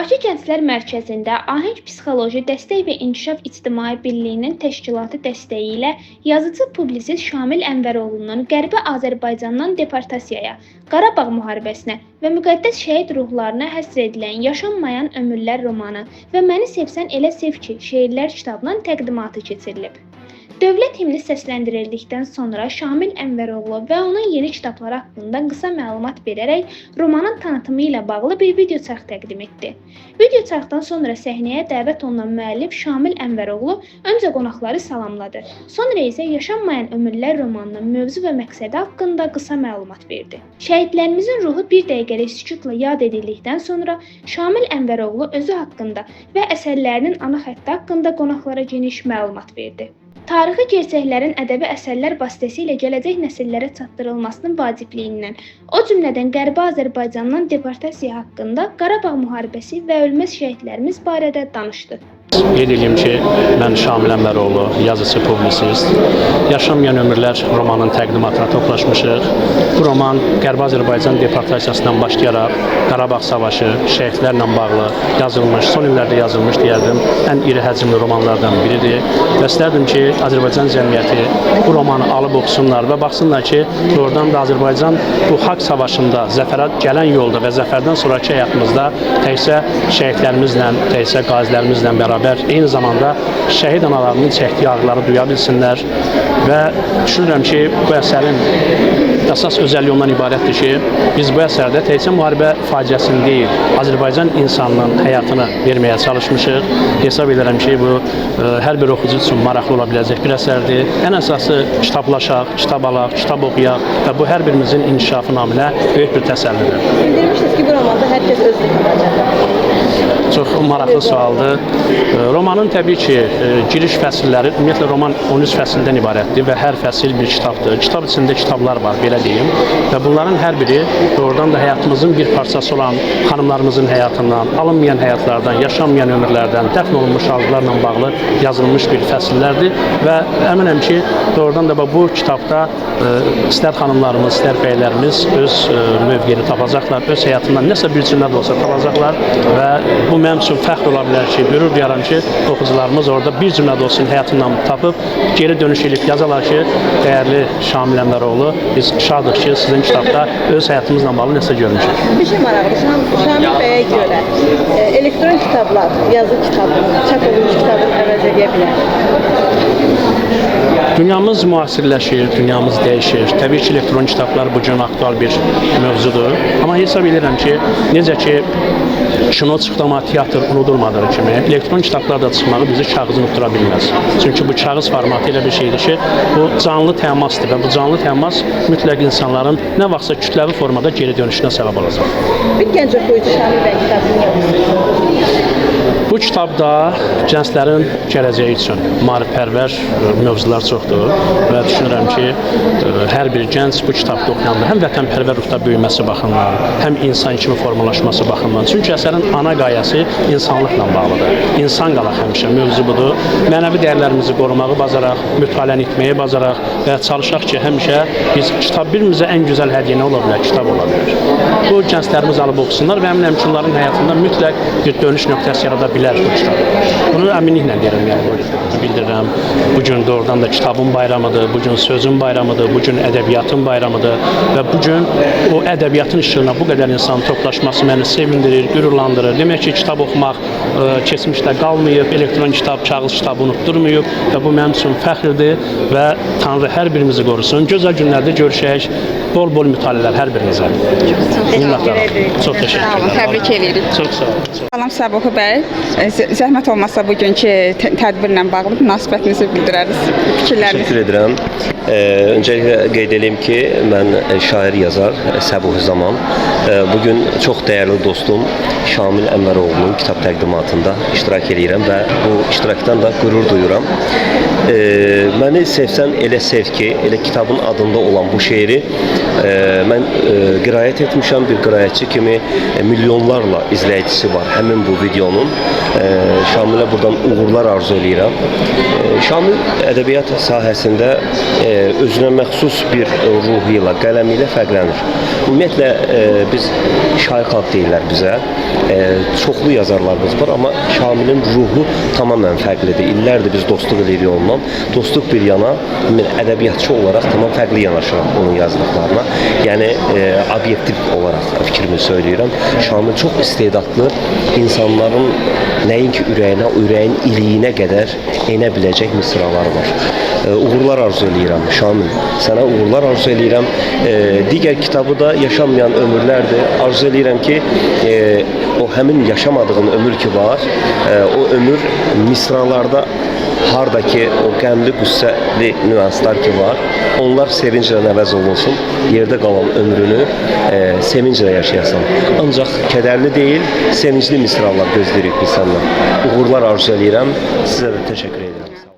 Bakı Gənclər Mərkəzində Ahəng Psixoloji Dəstək və İnkişaf İctimai Birliyinin təşkilatı dəstəyi ilə yazıcı publisist Şamil Ənvəroğlunun Qərbi Azərbaycandan deportasiyaya, Qarabağ müharibəsinə və müqəddəs şəhid ruhlarına həsr edilən Yaşanmayan Ömürlər romanı və Məni sevsən elə sev ki şeirlər kitabının təqdimatı keçirilib. Dövlət himni səsləndirildikdən sonra Şamil Ənvəroğlu və onun yeni kitabları haqqında qısa məlumat verərək romanın tanıtımı ilə bağlı bir video çarx təqdim etdi. Video çarxdan sonra səhnəyə dəvət olunan müəllif Şamil Ənvəroğlu öncə qonaqları salamladı. Sonra isə Yaşanmayan Ömürlər romanının mövzu və məqsədi haqqında qısa məlumat verdi. Şəhidlərimizin ruhu bir dəqiqəlik sükutla yad edildikdən sonra Şamil Ənvəroğlu özü haqqında və əsərlərinin ana xətti haqqında qonaqlara geniş məlumat verdi. Tarixi gerçəklərin ədəbi əsərlər vasitəsilə gələcək nəsillərə çatdırılmasının vacibliyindən, o cümlədən Qərbi Azərbaycandan deportasiya haqqında, Qarabağ müharibəsi və ölməz şəhidlərimiz barədə danışdı. Qeyd edeyim ki, mən Şamil Ənvəroğlu, yazıcı, publisist. Yaşanmayan Ömürlər romanının təqdimatına toplaşmışıq. Bu roman Qərbi Azərbaycan deportasiyasından başlayaraq Qarabağ savaşı, şəhidlərlə bağlı yazılmış, son illərdə yazılmış deyərdim, ən iri həcmli romanlardan biridir. Və istərdim ki, Azərbaycan cəmiyyəti bu romanı alıb oxusunlar və baxsınlar ki, doğrudan da Azərbaycan bu haqq savaşında zəfərə gələn yolda və zəfərdən sonraki həyatımızda təkcə şəhidlərimizlə, təkcə qazilərimizlə bərabər eyni zamanda şəhid analarının çəkdiyi ağrıları duya bilsinlər və düşünürəm ki, bu əsərin əsas özəlliyi ondan ibarətdir ki, biz bu əsərdə təkcə müharibə faciəsini deyil, Azərbaycan insanının həyatını verməyə çalışmışıq. Hesab edirəm ki, bu hər bir oxucu üçün maraqlı ola biləcək bir əsərdir. Ən əsası kitablaşaq, kitab alaq, kitab oxuyaq və bu hər birimizin inkişafı naminə böyük bir təsəllidir. Bildirmişsiniz ki, bu romanda hər kəs özünü tapacaq. Çox maraqlı sualdır. Romanın təbii ki, giriş fəsilləri, ümumiyyətlə roman 13 fəsildən ibarətdir və hər fəsil bir kitabdır. Kitab içində kitablar var, belə deyim. Və bunların hər biri doğrudan da həyatımızın bir parçası olan xanımlarımızın həyatından, alınmayan həyatlardan, yaşanmayan ömürlərdən, dəfn olunmuş arzularla bağlı yazılmış bir fəsillərdir və əminəm ki, doğrudan da bu kitabda istər xanımlarımız, istər bəylərimiz öz mövqeyini tapacaqlar, öz həyatından nəsə bir cümlə də olsa tapacaqlar və bu mənim üçün fəxr ola bilər ki, qürur duyaram ki, oxucularımız orada bir cümlə də olsun həyatından tapıb geri dönüş edib yazarlar ki, dəyərli Şamil Ənvəroğlu, biz şadıq ki, sizin kitabda öz həyatımızla bağlı nəsə görmüşük. Bir şey maraqlı, Şamil bəyə görə elektron kitablar, yazı kitabı, çap olunmuş kitabın əvəz edə bilər. Dünyamız müasirləşir, dünyamız dəyişir. Təbii ki, elektron kitablar bu gün aktual bir mövzudur. Amma hesab edirəm ki, necə ki kino çıxdı, amma teatr unudulmadığı kimi, elektron kitablar da çıxmağı bizi kağızı unutdura bilməz. Çünki bu kağız formatı elə bir şeydir ki, bu canlı təmasdır və bu canlı təmas mütləq insanların nə vaxtsa kütləvi formada geri dönüşünə səbəb olacaq. Bir gənc oxuyucu Şamil bəy kitabını niyə oxusun? Bu kitabda gənclərin gələcəyi üçün maarifpərvər mövzular çoxdur və düşünürəm ki, hər bir gənc bu kitabda oxuyanda həm vətənpərvər ruhda böyüməsi baxımından, həm insan kimi formalaşması baxımından. Çünki əsərin ana qayəsi insanlıqla bağlıdır. İnsan qalaq həmişə mövzu budur. Mənəvi dəyərlərimizi qorumağı bacaraq, mütaliə etməyi bacaraq və çalışaq ki, həmişə biz kitab birimizə ən gözəl hədiyyə nə ola bilər? Kitab ola bilər. Bu gənclərimiz alıb oxusunlar və əminəm ki, onların həyatında mütləq bir dönüş nöqtəsi yarada bilər bu kitab. Bunu əminliklə deyirəm, yəni bildirirəm. Bu gün doğrudan da kitabın bayramıdır, bu gün sözün bayramıdır, bu gün ədəbiyyatın bayramıdır və bu gün o ədəbiyyatın işığına bu qədər insanın toplaşması məni sevindirir, qürurlandırır. Demək ki, kitab oxumaq keçmişdə qalmayıb, elektron kitab, kağız kitabı unutdurmayıb və bu mənim üçün fəxrdir və Tanrı hər birimizi qorusun. Gözəl günlərdə görüşək, bol-bol mütaliələr hər birinizə. Minnətdaram. Çox təşəkkürlər. Sağ olun, təbrik edirik. Çox sağ olun. Salam Səbuhi bəy. Zəhmət olmasa bugünkü tədbirlə bağlı münasibətinizi bildirəriz. Fikirlərinizi. Təşəkkür edirəm. Öncəliklə qeyd edeyim ki, mən şair, yazar Səbuhi Zaman. Bugün çox dəyərli dostum Şamil Ənvəroğlunun kitab təqdimatında iştirak edirəm və bu iştirakdan da qürur duyuram. Məni sevsən elə sev ki, elə kitabın adında olan bu şeiri mən qiraət etmişəm bir qiraətçi kimi, milyonlarla izləyicisi var həmin bu videonun. Şamilə buradan uğurlar arzu eləyirəm. Şamil ədəbiyyat sahəsində özünə məxsus bir ruhu ilə, qələmi ilə fərqlənir. Ümumiyyətlə biz şair xalq deyirlər bizə. Çoxlu yazarlarımız var, amma Şamilin ruhu tamamilə fərqlidir. İllərdir biz dostluq eləyirik onunla. Dostluq bir yana, mən ədəbiyyatçı olaraq tamam fərqli yanaşıram onun yazdıqlarına. Yəni obyektiv olaraq fikrimi söyləyirəm. Şamil çox istedadlı, insanların nəinki ürəyinə, ürəyin iliyinə qədər enə biləcək misraları var. Uğurlar arzu eləyirəm Şamil. Sənə uğurlar arzu eləyirəm. Digər kitabı da Yaşanmayan Ömürlərdir. Arzu eləyirəm ki, o həmin yaşamadığın ömür ki var, o ömür misralarda hardakı o qəmli, qüssəli nüanslar ki var, onlar sevinclə əvəz olunsun, yerdə qalan ömrünü sevinclə yaşayasan. Ancaq kədərli deyil, sevincli misralar gözləyirik biz səndən. Uğurlar arzu eləyirəm. Sizə də təşəkkür edirəm.